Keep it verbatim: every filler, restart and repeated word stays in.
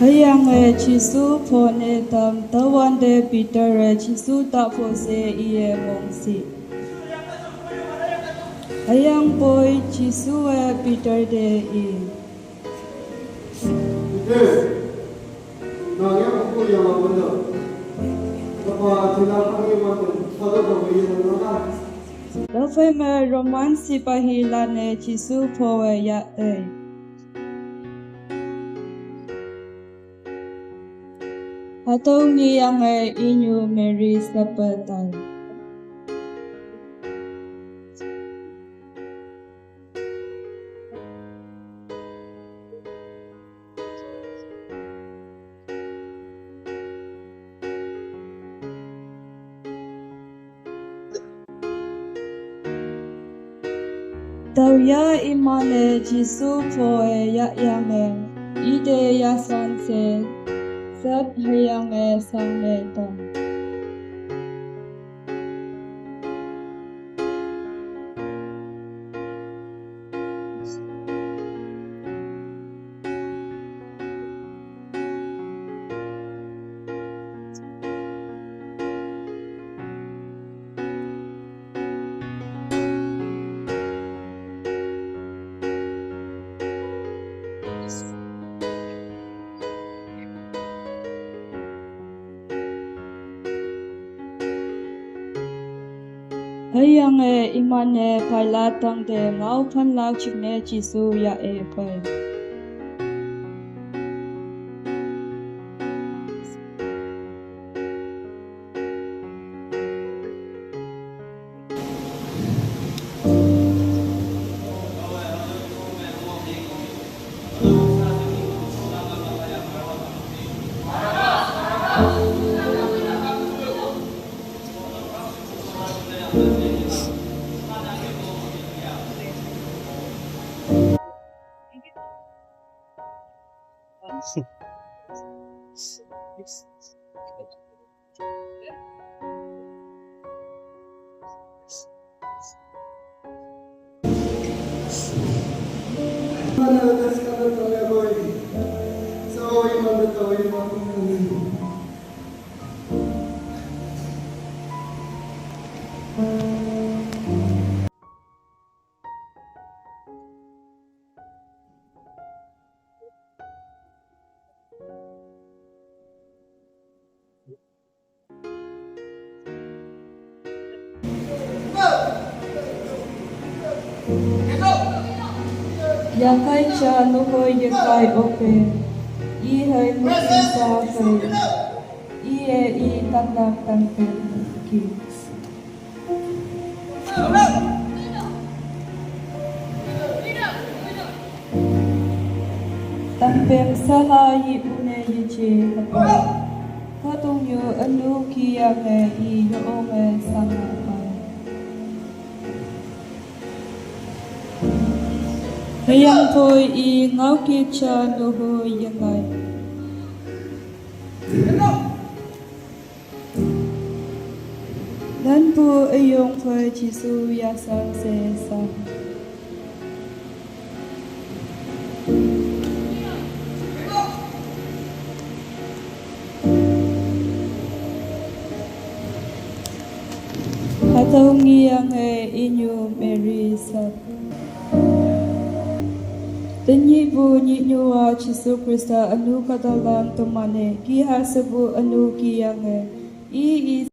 Hüyange Jesu phone tam tawante Peter-e Jesu ta phose iye mongsi. Hüyangpoi Jesu-e Peter te i, Peter, nang yang aku yang apa dah? Apa cina kami mantu, pada kami yang mana? Tüophei me Roman sipahilan-e Jesu phowe yahte. Hatüo ngeyange inyu Mary sape tai. Tüoya iman-e Jesu phowe yahyange, ite yashan she, sat hüyange shangne tong. Hüyange iman-e Pilate tangte ngao phanlak jingne Jesu yah-e pei. Yakai ja nuhoi yekai ope, i hei musi sa hei, iye i taklak tangpen ki. Tangpem saha yi une yeje hapa. Kahtoknyu ünu kiyange i yeonge sangapa. Hüyangpoi i ngaokik ja nuhoi yengai. Lanpu üyong phei Jesu yashan she san. Hatüo ngeyange inyu Mary sap. Tenyihpu nyihnyuwa Jesu Khrista ünu kahtalan teman-e, kihashepu ünu kiyange, i i